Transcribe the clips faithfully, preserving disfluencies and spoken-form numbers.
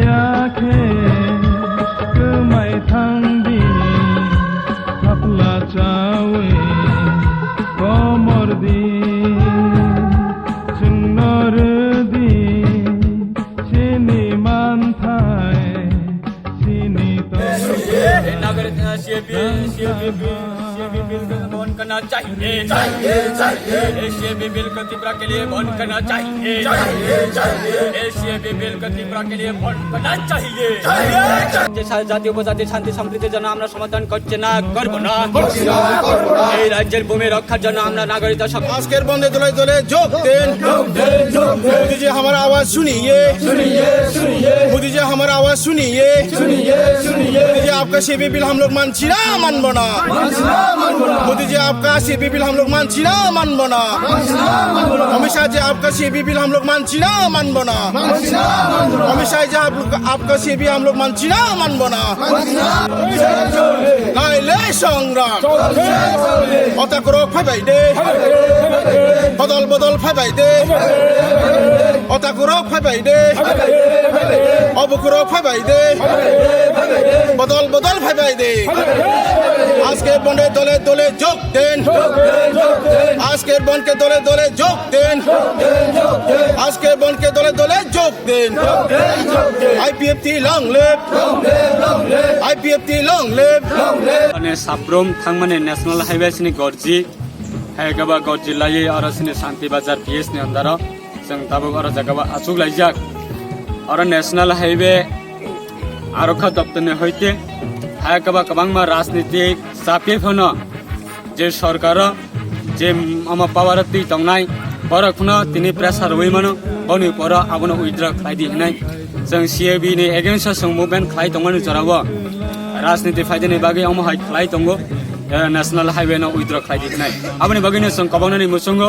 Ya khe kwmai thang di, thapla chawi komor di, chwngno rw di, chini manthai, chini tongthai. CAB bill को बंद करना चाहिए, चाहिए, चाहिए। सीएबी बिल को तिब्रा के लिए बंद करना चाहिए, चाहिए, चाहिए। सीएबी बिल को तिब्रा के लिए बंद करना चाहिए, चाहिए, चाहिए। যে সা-, জাতীয় উপজাতির শান্তি সম্প্রীতির জন্য আমরা সমাধান করছে না, করব না। এই রাজ্যের ভূমি রক্ষার জন্য আমরা নাগরিকতা সম- আজকের বন্ধে দলে দলে যোগ দিন। যোগ দিন, যোগ দিন। মোদিজি আমার আওয়াজ শুনিয়ে, শুনিয়ে, শুনিয়ে। মোদিজি আমার আওয়াজ শুনিয়ে, শুনিয়ে, শুনিয়ে। মোদিজি আপনার সিএবি বিল হাম লোগ মানছি না, মানবো না। मोदी जी, आपका सीएबी बिल हम लोग मानছি না, মানবো না। अमित शाह जी, आपका सीएबी बिल हम लोग मानছি না, मानबो ना। अमित शाह जी, आप लोग, आपका सीएबी हम लोग मानছি না, मानबो ना। Naile songra. Otakurok phaibai de. Bodol bodol phaibai de. Otakurok phaibai de. Obukurok phaibai de. Bodol bodol phaibai de. আজকের বন্ধে দলে দলে যোগ দিন। আজকের বন্ধকে দলে দলে যোগ দিন। আজকের বন্ধকে দলে দলে যোগ দিন। IPFT long live। IPFT long live। Ani Sabrum thangmani National Highway sini gorji, hai kaba gorji lai aro sini Shanti Bazar P S ni andaro. Chwng tabuk oro jaga o achuk laijak. Oro National Highway arokha doptor ni hoite hai kaba kwbangma rajnitik chapye phano je sorkar o je ama power o twi tongnai borok phano tini pressure rwui mano, boni upor o abono withdraw khlai di hinai. Chwng C A B ni against o chwng movement khlai tongmani jora o rajniti phaidani bagwi omo hai khlai tongo, eh, National Highway no withdraw khlai di hinai. Aboni bagwi no chwng koboknani muchungo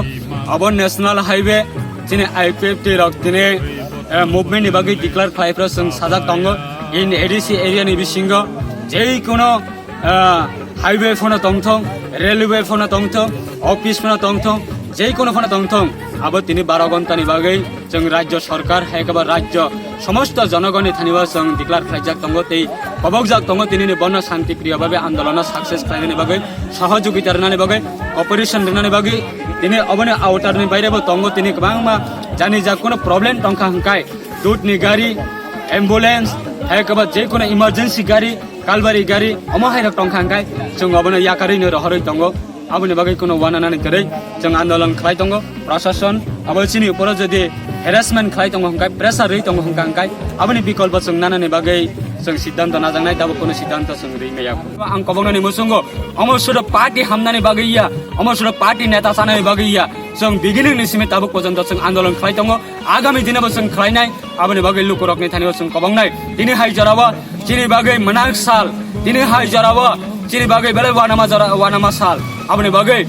abo National Highway chini I P F T rok tini, eh, movement ni bagwi declare khlai phro chwng sajak tongo. In A D C area ni bisingo jei kuno ah, highway phano tongthong, railway phano tongthong, office phano tongthong, jei kono phano tongthong, abo tini baro ghonta ni bagwi chwng rajyo sorkar hai khe ba rajyo somosto jonogonni thani o chwng declare khlaijak tongo tei kobokjak tongo tini ni bono shanti priyo bhabe andolono success khlainani bagwi, sohojogita rwnani bagwi, cooperation rwnani bagwi, tini oboni outer ni baire bo tongo tini kwbangma jani jak kono problem tongkha hwnkhe dut ni gari, ambulance, hai khe ba jei kono emergency gari, kalbari gari, omo hai rok tongkha hwnkhe chwng obono yakarwi no rohorwi tongo. Aboni bagwi kuno uananani kwrwi chwng andolon khlai tongo. Prashason abo chini uporo jodi harassment khlai tongo hwnkhe, pressure rwi tongo hwnkha hwnkhe aboni bikolpo chwng nanani bagwi chwng siddhanto najaknai, tabuk kuno siddhanto chwng rwi maya. Ang koboknani muchungo omo sudo party hamnani bagwi ya, omo sudo party neta chanani bagwi ya, chwng beginning ni simi tabuk porjonto chwng andolon khlai tongo. Agami dino bo chwng khlainai, aboni bagwi lukurokni thani o chwng kobongnai. Tini hai jorao chini bagwi mwnak sal, tini hai jorao chini bagwi belai uanama jora, uanama sal. Aboni bagwi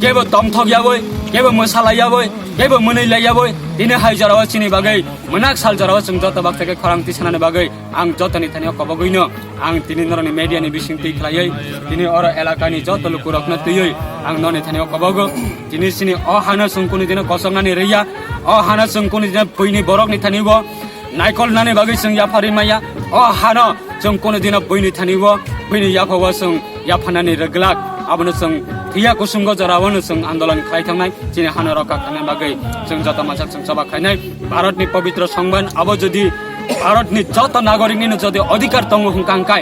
kebo tongthok yawi, kebo mwsa lai yawi, kebo mwnwi lai yawi, tini hai jorao chini bagwi mwnak sal jorao chwng joto baksa khe khorang tisanani bagwi ang jotoni thani o kobogwino. Ang tini norokni media ni bising twi khlaiwi, tini oro elaka ni joto lukurokno twiwi ang noni thani o kobogo. Tini chini o hano chwng kunu dino kosoknani rwya, o hano chwng kunu dino buini borokni thani o naikolnani bagwi chwng yapharwi maya. O hano chwng kunu dino buini thani o, buini yapha o chwng yaphanani rwglak. Abono chwng phiya kusungo jorao no chwng andolon khlai thangnai, chini hano rokha khanani bagwi chwng joto masa chwng choba khlainai. Bharatni pobitro songbidan abo jodi Bharatni joto nagorikni no jodi odhikar tongo hwnkha hwnkhe,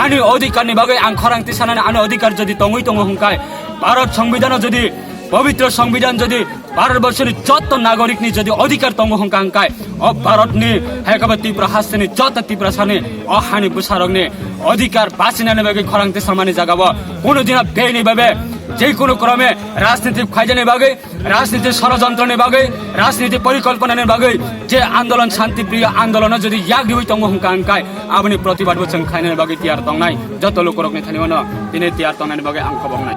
ani odhikarni bagwi ang khorang tisanani ani odhikar jodi tongwi tongo hwnkhe, Bharat songbidan jodi, pobitro songbidan jodi Bharatborsoni joto nagorikni jodi odhikar tongo hwnkha hwnkhe, o Bharatni hai khe ba Tripura hasteni joto Tiprasani o hani bwsarokni odhikar basinani bagwi khorang tisamani jagao kunu dino beni babe je kunu krome rajniti khaijani bagwi rajniti sorojontroni bagwi, rajniti porikolponani bagwi je andolon, shantipriyo andolono jodi yak riwi tongo hwnkha hwnkhe, aboni protibad bo chwng khlainani bagwi tiyar tongnai. Joto lukurokni thani ono tini tiyar tongnani bagwi ang koboknai.